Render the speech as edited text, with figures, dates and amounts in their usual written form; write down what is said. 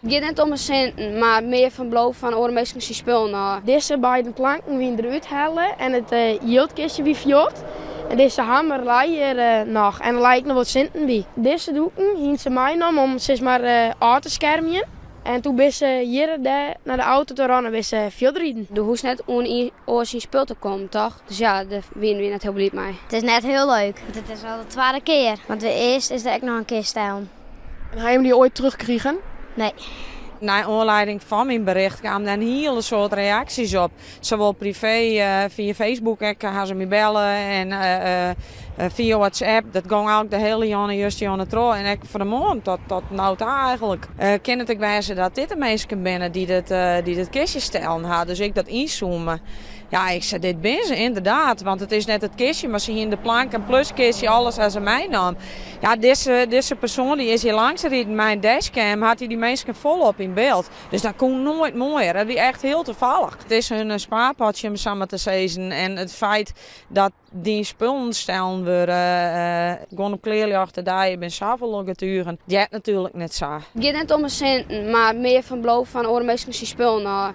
It giet net om de sinten, mar mear fan bliuw fan oare minsken syn spullen ôf. Dizze beide planken wiene derút helle en it jildkistje wie fuort. En dizze hammer lei hjir noch en der lei ek noch wat sinten by. Dizze doeken hiene se meinommen om sis mar ôf te skermjen. En toen binne se hjir dêr nei de auto ta rûn en binne se fierder riden. Do hoechst net oan ien oar syn spul te kommen, toch? Dus ja, dêr wiene wy net hiel bliid mei. It is net hiel leuk, want it is al de twadde kear. Want de earste is der ek noch in kear stellen. En ha jim dy oait terugkrigen? Nee. Nei oanlieding fan myn bericht kamen der in hiele soad reaksjes op. Sawol privee fia Facebook ek ha se my belle en fia WhatsApp. Dat gong eigentlik de hiele jûn justerjûn troch en ek fan 'e moarn tot no ta eigentlik. Kin it ek wêze dat dit de minsken binne dy't it kistje stellen ha, dus ik dat ynzoome. Ja, ik sei, dit binne se ynderdaad, want it is net it kistje, mar se hiene de planken plus kistje, alles ha se meinaam. Ja, dizze persoan dy is hjir langs riden mei in dashcam, hat hy dy minsken folop yn byld. Dus dat koe noait moaier. Dat wie echt hiel tafallich. It is hun spaarpotsje om sa mar te sizzen en it feit dat dyn spullen stellen wurde, gewoan op klearljochte dei, der binne safolle getugen, heart natuerlik net sa. It giet net om de sinten, mar mear fan bliuw fan oare minsken syn spullen ôf.